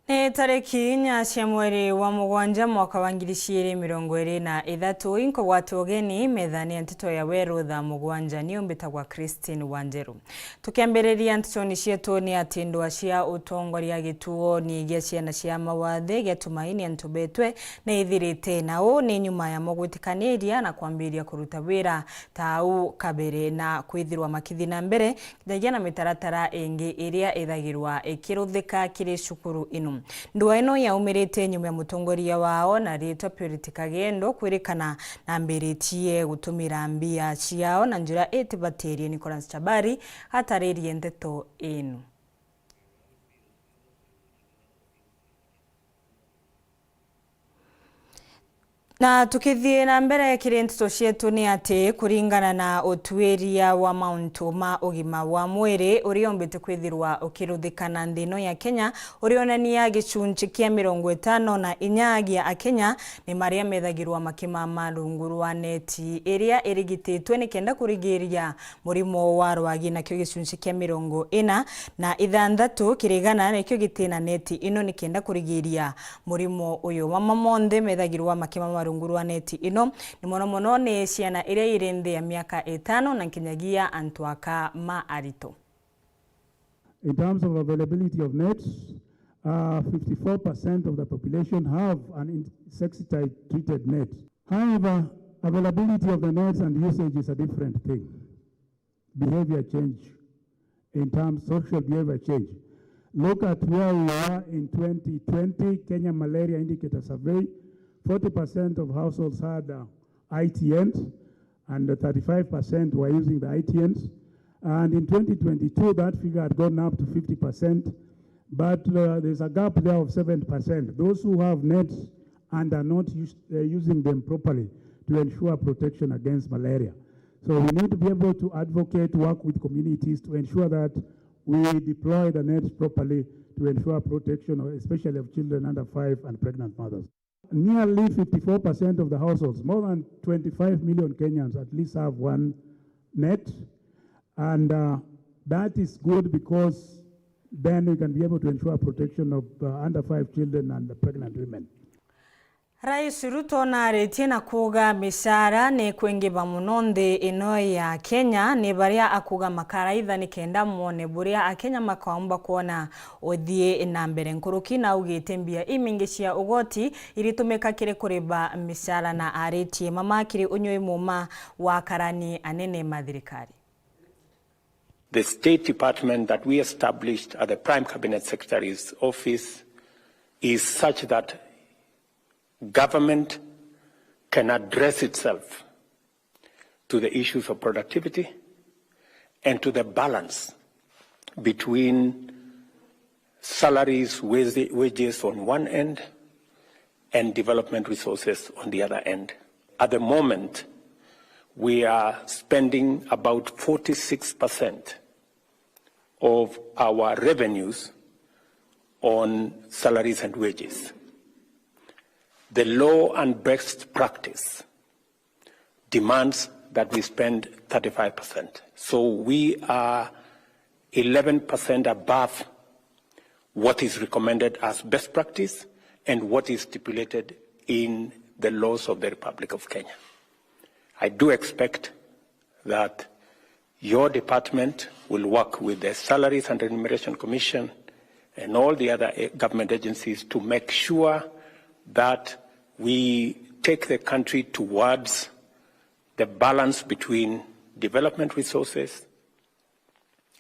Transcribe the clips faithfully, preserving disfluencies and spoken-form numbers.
Ni tariki inya cia mweri wa mugwanja mwaka wa ngiri ciiri mirongo iri na ithatu, inkugwata ugeni methani ya nteto ya Weru thaa mugwanja. Ni umbitagwa Christine Wanjeru. Tukiambiriria ntetoni cietu, ni ati ndwaa cia utongoria gituoni gia ciana cia mawathe gia Tumaini antu betwe ni ithirite, na uu ni nyuma ya mogwitikaniria na kwambiria kuruta wira ta au kabere na kwithirwa makithi na mbere kinyagia na mitaratara ingi iria ithagirwa ikiruthika kiri cukuru ino. Ndwaa ino yaumirite nyuma ya mutongoria wao na ritwa Purity Kagendo kwirikana nambiritie gutumira mbia ciao na njira itibatirie. Nicholas Chabari ataririe nteto ino. Na tukithii na mbere kiri nteto cietu, ni ati kuringana na utuiria wa mauntu ma ugima wa mwiri uria umbite kwithirwa ukiruthikana nthi ino ya Kenya, urionania gicunci kia mirongo itano na inya gia Akenya ni maria methagirwa makimama rungu rwa neti iria irigititwe nikenda kurigiria murimo wa rwagi, nakio gicunci kia mirongo ina na ithanthatu kiri igana nikio gitina neti ino nikenda kurigiria murimo uyu. Mama monthe methagirwa makimama rungu rwa neti ino, ni mono mono ni ciana iria iri nthi ya miaka itano na nkinyagia antu aka ma arito. In terms of availability of nets, uh, fifty-four percent of the population have an insecticide-treated net. However, availability of the nets and usage is a different thing. Behavior change, in terms social behavior change. Look at where we were in twenty twenty, Kenya Malaria Indicator Survey. Forty percent of households had, uh, I T Ns, and thirty-five percent were using the I T Ns. And in twenty twenty-two, that figure had gone up to fifty percent. But, uh, there's a gap there of seven percent. Those who have nets and are not us-, uh, using them properly to ensure protection against malaria. So we need to be able to advocate, work with communities to ensure that we deploy the nets properly to ensure protection, especially of children under five and pregnant mothers. Nearly fifty-four percent of the households, more than twenty-five million Kenyans, at least have one net, and, uh, that is good because then we can be able to ensure protection of, uh, under five children and the pregnant women. Rais Ruto naaritie na kuuga micara ni kwingiva mono nthi ino ya Kenya, ni baria akuuga makaraitha nikenda mone buria Akenya makaumba kwona uthii na mbere. Nkuruki naugite mbia imingi cia ugoti iritumika kiri kuriva micara na aritie mama kiri unyui muma wa karani anene ma thirikari. The State Department that we established at the Prime Cabinet Secretary's office is such that government can address itself to the issues of productivity and to the balance between salaries, wage-, wages on one end and development resources on the other end. At the moment, we are spending about forty-six percent of our revenues on salaries and wages. The law and best practice demands that we spend thirty-five percent. So we are eleven percent above what is recommended as best practice and what is stipulated in the laws of the Republic of Kenya. I do expect that your department will work with the Salaries and Remuneration Commission and all the other, eh, government agencies to make sure that we take the country towards the balance between development resources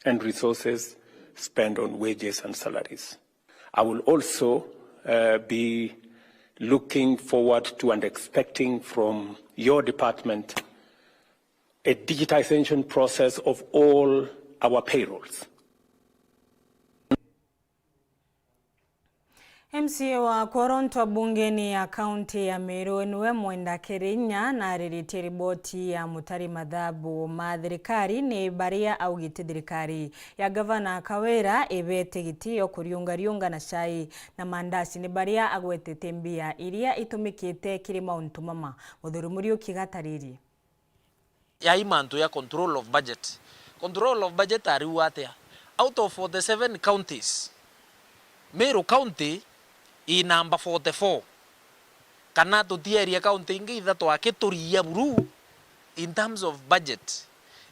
and resources spent on wages and salaries. I will also, uh, be looking forward to and expecting from your department a digitization process of all our payrolls. M C A wa Kworontwa bungeni ya kaunti ya Meru niwe Mwenda Kirinya nariritie riboti ya mutari mathabu ma thirikari ni baria augite thirikari ya gavana Kawira ibete gitio kuriungariunga na cai na mandaci ni baria agwetete mbia iria itumikite kiri mauntu mama. Muthuri Muriuki gataririe. Yai mantu ya control of budget. Control of budget ariu atia? Out of forty-seven counties, Meru County i namba forty-four, kana tutierie kaunti ingi ithatu aki turiia buru in terms of budget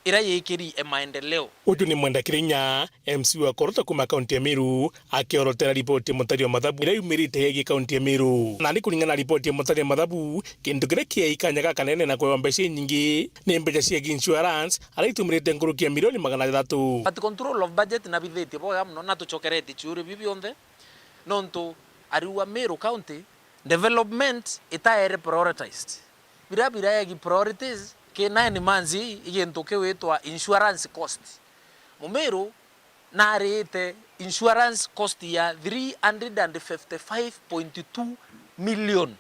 iria yikiri e maendeleo. Uju ni Mwenda Kirinya, M C wa Korota kuuma kaunti ya Meru, akiorotera ripoti ya mutari wa mathabu iria yumirite yegie kaunti ya Meru. Nandi kuringana na ripoti ya mutari wa mathabu, kintu kiria kiai kanya gakanene na kwewa mbeca inyingi ni mbeca cia insurance, aria itumirite nkuruki ya milioni magana jathatu. But control of budget nabithitie bwega mono, na tucokeretie ciuri biu bionthe, nontu ariu a Meru County, development itaere prioritized. Biria biraegi priorities ki nine months ii, i gintu kiwitwa insurance cost. Mumiru narite insurance cost ya three hundred and fifty-five point two million.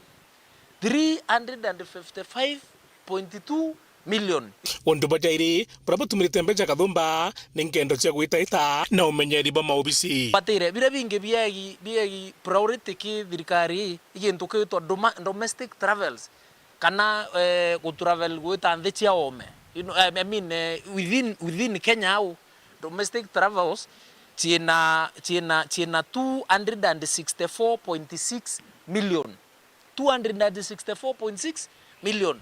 Three hundred and fifty-five point two million. Untu bajairi, buria butumirite mbeca kathumba ni nkendo cia gwitaita na umenyeri bwa maobisi. Batire, biria bingi biegi, biegi priority ki thirikari, i gintu kiitwa doma-, domestic travels, kana, eh, gutravel gwita nthi cia oome. You know, I mean, eh, within, within Kenya au, domestic travels ciina, ciina, ciina two hundred and sixty-four point six million. Two hundred and sixty-four point six million.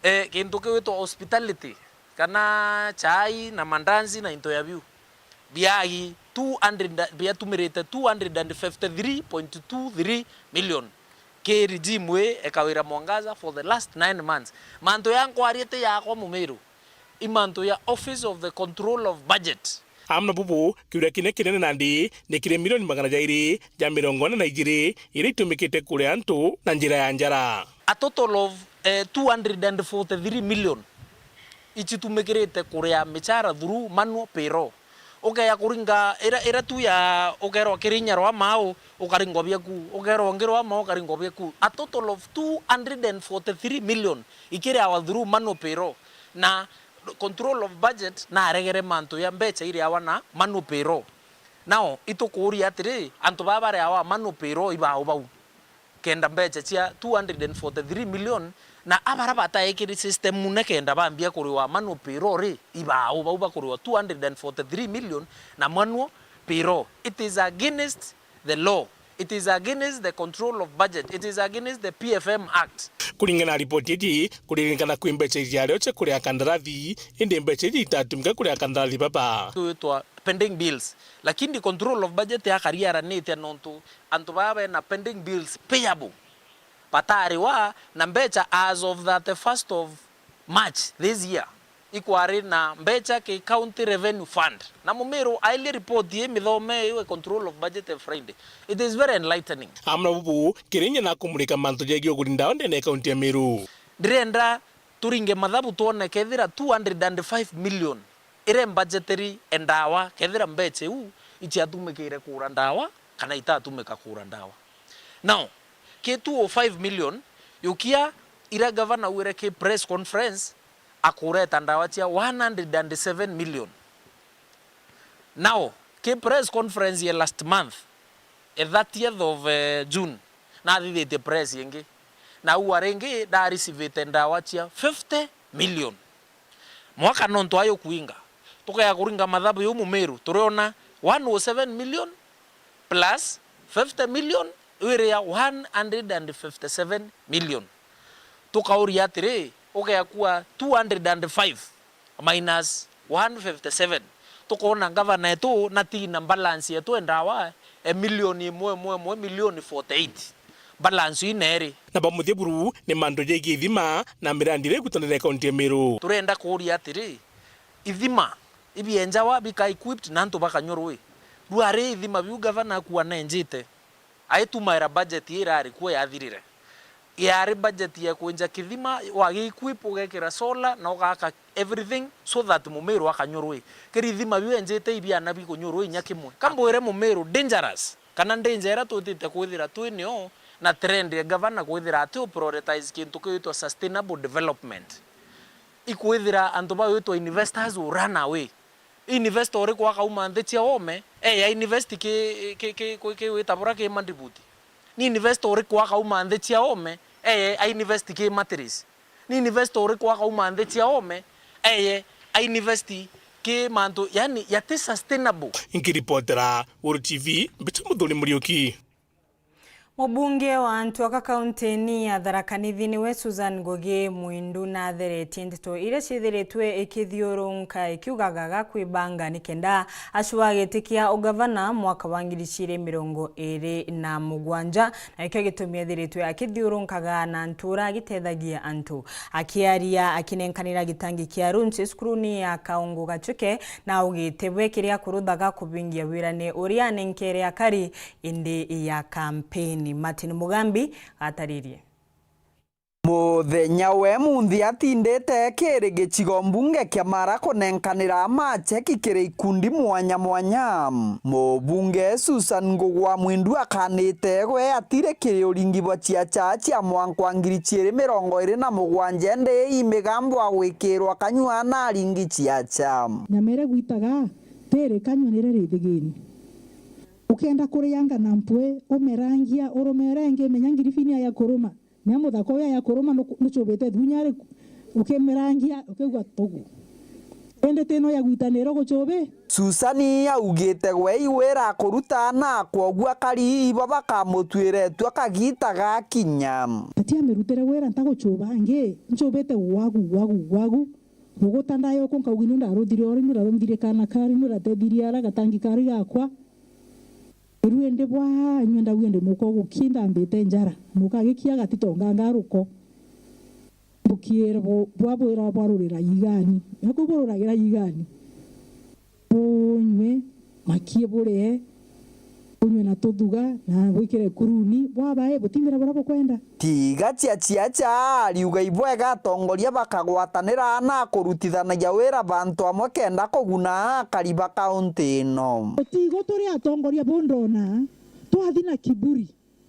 Eh, gintu kiwitwa hospitality, kana chai na mandazi na into ya biu, biagi two hundred, biatumirite two hundred and fifty-three point two three million. Ki regime ii e Kawira Mwangaza for the last nine months. Mantu ya nkwaria ti yakwa Mumiru, i mantu ya Office of the Control of Budget. Amwe na bubu, kiuria kiria kinene nandi ni kiri milioni magana jairi ja mirongo ina na ijiri iria itumikite kuria antu na njira ya njara. A total of, eh, two hundred and forty-three million ichitumikirite kuria michara through manual payroll. Ukeya kuringa ira, ira tu ya ukerwa kiri inya rwa mau, ukaringwa biaku, ukerwa ungi rwa mau, ukaringwa biaku. A total of two hundred and forty-three million ikiriawa through manual payroll. Na control of budget naregere mantu ya mbecha iriawa na manual payroll. Now, itukuuria atiri, antu baa bariawa manual payroll i bau bau? Kenda mbecha cia two hundred and forty-three million, na abara bataekiri system mune kenda bambia kuriwa manual payroll ri, i bau bau bakuriwa two hundred and forty-three million na manual payroll? It is against the law. It is against the control of budget. It is against the P F M Act. Kuringana na ripoti iji, kuriririkana kwi mbecha iciario cia kuria kandarathi, indi mbecha iji itatumika kuria kandarathi baba. Twitwa pending bills. Lakini control of budget yakariaranitie nontu antu baa bena pending bills payable batariwa na mbecha as of thirty-first of March this year, ikwari na mbecha ki County Revenue Fund. Na Mumiru airie report ii mithome iwe control of budget ya Friday. It is very enlightening. Amwe na bubu, Kirinya na kumurika mantu jegie uguri ndawa ndene ya kaunti ya Meru. Ndirenda turinge mathabu twone kethira two hundred and five million iria mbajeteri e ndawa, kethira mbecha iu iciatumikire kugura ndawa kana itatumika kugura ndawa. Now, ki two oh five million, yukia ira gavana wire ki press conference, akureta ndawa cia one hundred and seven million. Now, ki press conference ya last month, a thirtieth of, eh, June, nathithitie press ingi. Na ua ringi, ndarisivite ndawa cia fifty million. Mwaka nontu ayo kuinga, tukaya kuringa mathabu yu Mumiru, turiona one oh seven million plus fifty million, iria one hundred and fifty-seven million. Tukauria atiri, ukea kua two hundred and five minus one fifty-seven, tukoona ngavana etu na tina balance yetu e ndawa e milioni imwe, imwe, imwe, milioni forty-eight. Balance ii neeri. Na ba muthia buru ni mantu jegie ithima na mirandi iria ikutanire kaunti ya Meru. Turenda kuuria atiri, ithima ibienjawa bika equipped na antu bakanyua rui? Rwari ithima biu gavana akua nenjite, aitumaira budget ii irari kuo yathirire. Yari budget ya kwenja kithima, wagi equip, ugekira solar na ugaka everything so that Mumiru akanyua rui. Kiri ithima biu enjite ibiana bikunyua rui inya kimwe. Kambwire Mumiru dangerous, kana danger iria twitite kwithira twi nio, na trend ya gavana kwithira ati u prioritize kintu kiwitwa sustainable development. Ikwithira antu bawitwa investors will run away. Investor uriku akauma nthi cia oome, eye a invest ki, ki, ki, ki, ki wita bura ki Madripoor? Ni investor uriku akauma nthi cia oome, eye a invest ki Matris? Ni investor uriku akauma nthi cia oome, eye a invest ki mantu, yani, yati sustainable? Nkiripotera Uru T V, mbita Muthuri Muriuki. Mubunge wa antu aka kauntini ya Tharaka Nithi niwe Susan Ngugi Mwindu natheretie ndeto iria ciithiritwe ikithiurunka ikiugaga gakwibanga nikenda acua giti kia ugavana mwaka wa ngiri ciiri mirongo iiri na mugwanja, na ikio gitumi ethiritwe akithiurunkaga na ntura agitethagia antu. Akiaria akinenkanira gitangi kia lunch cukuruni ya Kaungu Gachuke, na augite bwe kiria akuruthaga kubingia wira ni uria anenkere akari indi ya kampeni. Martin Mugambi ataririe. Muthenya we munthi atindite kiri gicigo mbunge kia Mara kunenkanira macheki kiri ikundi mwanya mwanya. Mubunge Susan Ngugi wa Mwindu akanite gwe atiri kiri uringi bwa ciaca cia mwanka wa ngiri ciiri mirongo iiri na mugwanja, indi imigambo agwikirwa kanyua na aringi ciaca. Nyama iria gwitaga tiri kanyua niria rithigini. Ukenda kurianga na mpwi, umerangia, urumere ingi, menya ngiribinia ya kuruma. Nia muthaka uyu ya kuruma nuku-, nucubite thunya ari, ukimirangia, ukigua tugu. Indi tino ya gwitanira gucubi. Susani augite gwe iwira akuruta na kwoguo akari ibo bakamutwire tu akagita gakinya. Ati amirutire wira ntagucuba ingi, ncubite gwagu, gwagu, gwagu. Ruguta ndayoko nkauga, ino ndaruthire ori, ino ndarumthire kana kari, ino ndatethirie ara gatangi kari gakwa. Iru indi bwa nywe ndauga ndi muka ugukia ndambite njara. Muka agikia gatitonganga ruko. Bukiere bo-, bwa bwira bwarurira igani. Nako bururagira igani. Bunywe, makie burie, bunywe na tuthuga, na bwikire kuruni, bwabae, butimbira buria bukwenda. Tiga cia ciaca, ariuga ibwega atongoria bakagwatanira na kurutithanagia wira bantu amwe kenda kuguna akari ba kaunti ino. Tigo turi atongoria bundona, twathi na kiburi,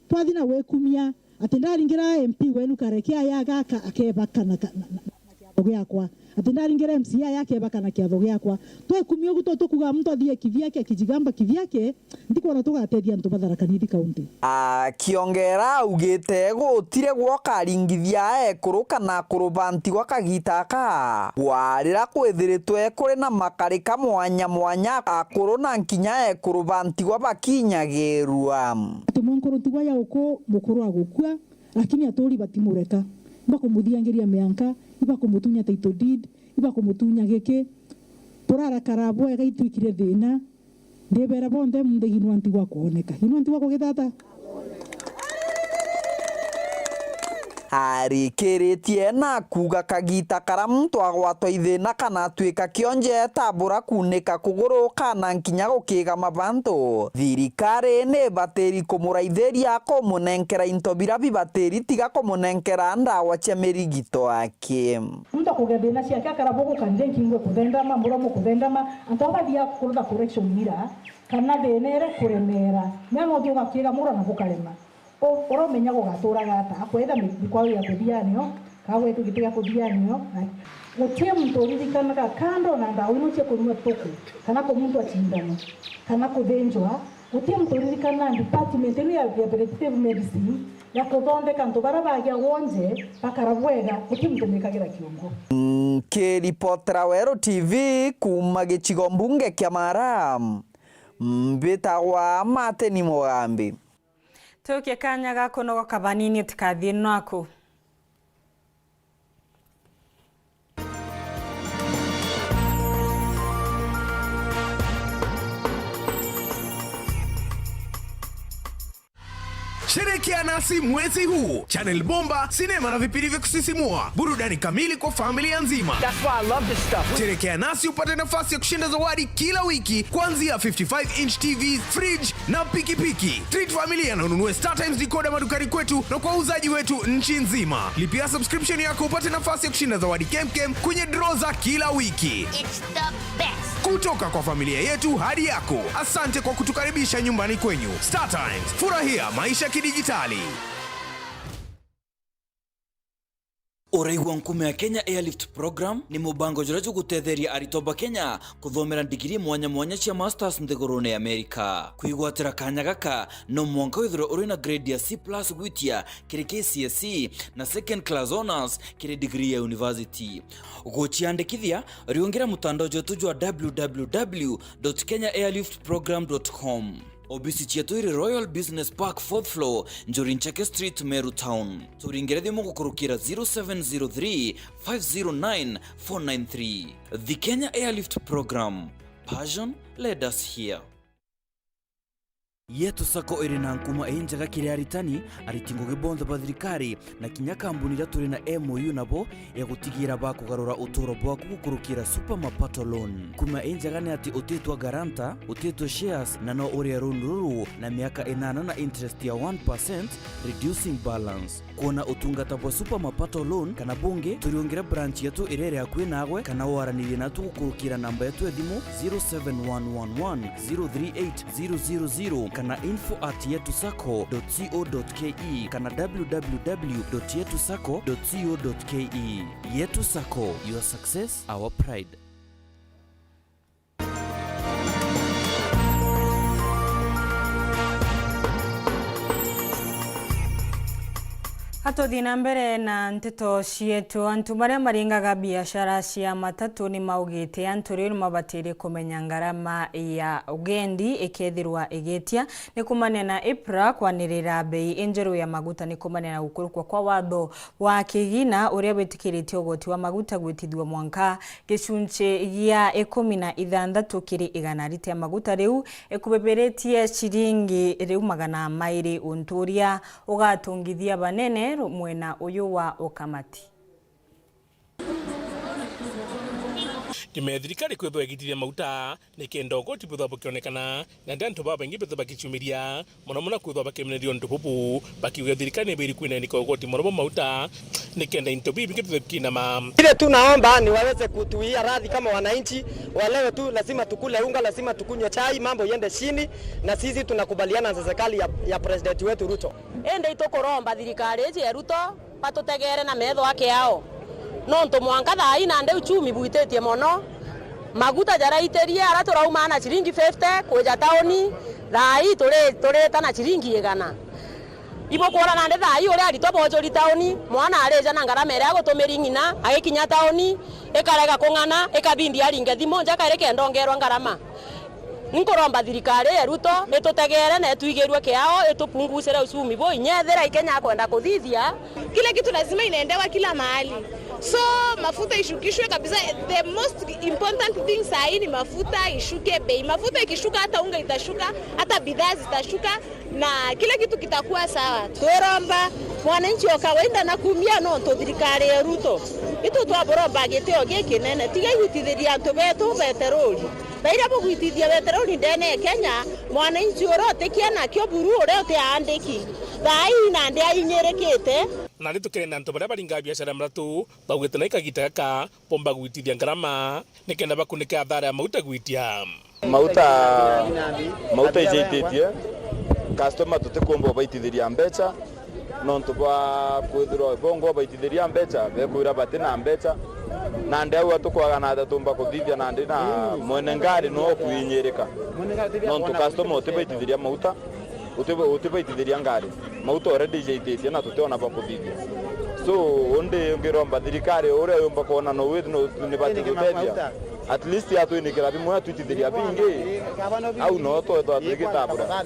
twathi na wikumia, ati ndaringira M P wenu kareke aya gaka akebaka na ka-, na, na, na kiatho giakwa. Ati ndaringira M C A aya akebaka na kiatho giakwa. Twekumia ugu to tukuga muntu athie kivyake, akijigamba kivyake, ntikwona tugatethia antu ba Tharaka Nithi County. Akiongera augite gutire gwokaringithia ekuru kana akuru ba ntigwa kagita aka. Gwarira kwithiritwe kuri na makarika mwanya mwanya akuru na nkinya ekuru ba ntigwa bakinyagirua. Ati mwenkuru ntigwa ya uku mukuru agukua, lakini aturi batimureka. Ibakumuthiangiria mianka, ibakumutunya title deed, ibakumutunya giki. Turarakara bwega itwikire thina. Ndibera bonthe, muntu ginwa ntigwa kwoneka. Ginwa ntigwa kugitata. Arikiritie na kuuga kagita kara muntu agwatwa ithina kana atwika kionje, tabura kuunika kuguru kana nkinya gukigama bantu, thirikari ni ibatiri kumuraithiria kumunenkera into bira bibatiri tiga kumunenkera ndawa cia mirigito aki. Muntu akuge thina ciake akara bugukanire nkingo kuthendama, muromo kuthendama, antu aba bathiaga kurutha correction ira, kana thina ire kuremera, mea no thiuga kiga muro na bukarema. U-, uromenya gugaturaga ata? Akwetha mi-, mikwao ya kuthianio, kana gwetu giti gia kuthianio, na gutie muntu uririkanaga kando na ndawa ino cia kunyua tuku, kana ku muntu acindano, kana kuthinjwa, gutie muntu uririkana department ino ya, ya preventive medicine, ya kuthondeka antu baria bagia wonje bakara bwega, guti muntu mwikagira kiongo. Nkiripotera Weru T V kuuma gicigo mbunge kia Mara, mbitagwa Martin Mugambi. Tukie kanya ga kunogoka banini, utikathie naku. Sherekea nasi mwezi huu. Channel bomba, sinema na vipindi vya kusisimua. Burudani kamili kwa familia nzima. That's why I love this stuff. Sherekea nasi upate nafasi ya kushinda zawadi kila wiki, kuanzia fifty-five inch T V, fridge na pikipiki. Treat familia na ununue StarTimes decoder madukani kwetu na kwa wauzaji wetu nchi nzima. Lipia subscription yako upate nafasi ya kushinda zawadi kemkem kwenye draw za kila wiki. It's the best. Kutoka kwa familia yetu hadi yako, asante kwa kutukaribisha nyumbani kwenyu. StarTimes, furahia maisha kidijitali. Uraigua nkume ya Kenya Airlift Program ni mubango juria jugutetheria aritwa ba Kenya kuthomera ndigiri mwanya mwanya cia masters nthigurune ya America. Kwigwatira kanya gaka, no mwanka withirwe uri na grade ya C plus gwitia kiri K C S E na second class honours kiri degree ya university. Guciandikithia, riungira mutandao jwetu jwa w w w dot kenya airlift program dot com. Obisi cietu iri Royal Business Park, fourth floor, Njuri Ncheke Street, Meru Town. Turingire thimu gukurukira zero seven zero three, five zero nine, four nine three. The Kenya Airlift Program. Passion led us here. Yetu Sacco iri na nkuma injega kiri aritani, ariti ngugi bonthe ba thirikari, na kinya kambuni iria turi na M O U nabo ya gutigira bakugarura uturo bwaku gukurukira Super Mapato Loan. Nkuma injega ni ati utitwa guarantor, utitwa shares, na no urie loan ruru na miaka inana na interest ya one percent, reducing balance. Kwona utungata bwa Super Mapato Loan kana bungi, turiungire branch yetu iria iri akui naagwe, kana waranirie natu gukurukira namba yetu ya thimu zero seven one one one zero three eight zero zero zero kana info at yetu sacco dot co dot ke kana w w w dot yetu sacco dot co dot ke. Yetu Sacco, your success, our pride. Atuthi na mbere na nteto cietu. Antu baria maringaga biashara cia matatu ni maugite antu riu ni mabatirie kumenya ngarama ya ugendi ikethirwa igitia. Ni kumania na IPRA kwanirira bei injeru ya maguta ni kumania na gukurukwa kwa watho wa kigina uria witikiritie ugoti wa maguta gwitithua mwanka gicunci gia ikumi na ithanthatu kiri igana. Rita ya maguta riu ikubibiritie ciringi riu magana mairi, untu uria ugatungithia banene ru-, mwena uyu wa ukamati. Nyuma ya thirikari kwithwa igitithia mauta, nikenda ugoti bwithwa bukionekana, na ndi antu babaingi bethwa bakiciumiria, mono mono kwithwa bakimeneria untu bubu, bakiuga thirikari nibiri kwinanika ugoti mono bwa mauta, nikenda into bibi bingi bithwe bikinama. Ile tu naomba ni waweze kutuia radhi kama wananchi, walewe tu, lazima tukule unga, lazima tukunywe chai, mambo iende chini, na sisi tunakubaliana na serikali ya, ya President wetu Ruto. Indi itukuromba thirikari iji ya Ruto batutegeere na meetho a kiao, nontu mwanka thaa ii nandi uchumi bwititie mono. Maguta jaraitirie, aria turaumaa na ciringi fifty kwija tauni, thaa ii turi-, turita na ciringi igana. Ibukwona nandi thaa ii uria aritwa bojuri tauni, mwana arija na ngarama iria agutumiri ng'ina agikinya tauni, ikarega kung'ana, ikabindi aringe thimu nja kairi kenda ongerwa ngarama. Nkuromba thirikari ya Ruto itutegeere na itwigirue kiao, itupungusire uchumi buu inya ethira i Kenya akwenda kuthithia. Kila kitu lazima inaendewa kila mahali. So, mafuta ishukishwe kabisa. The most important thing saa hii ni mafuta ishuke bei. Mafuta ikishuka, hata unga itashuka, hata bidhaa zitashuka, na kila kitu kitakuwa sawa. Turomba mwananchi wa kawaida na kumia nontu thirikari ya Ruto. Itu twaburomba gitio gikinene. Tiga igwitithiria antu betu beteroli. Thaa iria bugwitithia beteroli ndene ya Kenya, mwananchi uria utikia nakio buru uria utiaandiki, thaa ii nandi ainyirikite. Nandi tukirenda antu baria baringaga biashara ya matatu baugite na ikagita gaka bomba gwitithia ngarama nikenda bakunike athara ya mauta gwitia. Mauta, mauta ijaititie, customer tutikumba ubaitithiria mbeca, nontu bwa kwithirwa bongo baitithiria mbeca, bekwira bati na mbeca, nandi au atukwaga na atumba kuthithia nandi na mwene ngari no kwinyirika, nontu customer utibaitithiria mauta, uti-, utibaitithiria ngari, mauta already ijaititie na tutiona bwa kuthithia. So, undi ngiromba thirikari uria yumba kwona no with no, ni bati gutethia. At least atwinikira bimwe atwitithiria bingi, au no twethwa twigitabura.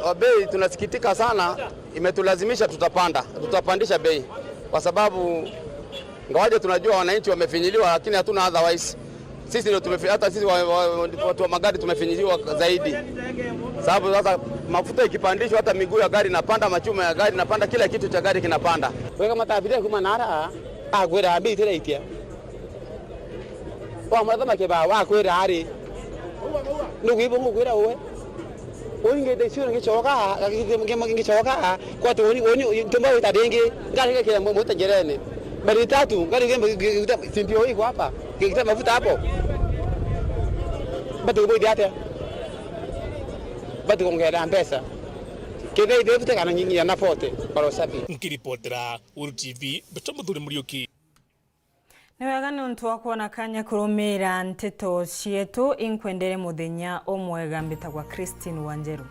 Obei, tunasikitika sana, imetulazimisha tutapanda, tutapandisha bei kwa sababu ngawaje tunajua wananchi wamefinyiliwa, lakini hatuna otherwise. Sisi ndio tumefi-, hata sisi wa, wa, watu wa magari tumefinyiliwa zaidi, sababu sasa mafuta ikipandishwa, hata miguu ya gari inapanda, machuma ya gari inapanda, kila kitu cha gari kinapanda. Wega matabire kuma nara, akwira bei itiraitia. Wamwatha makeba wakwira ari. Nugwibo ngukwira uwe. Uringite ciura ngicoka, ngicoka, kwati uni, uni, ntumba wita ringi, ngari ngikira mu-, muta njerene. Mbere itatu, ngari ngimba ngita simpio iko hapa, ngita mafuta hapo. Bati kuboithia atia? Bati kuongera mbeca. Kende ithe bute kana nyinyi ya na forty, oro sabi. Nkiripotera Uru T V, Beto Muthuri Muriuki. Ni wega niuntu wa kwona kanya kurumiira nteto cietu. Inkwendere muthenya umwega. Mbitagwa Christine Wanjeru.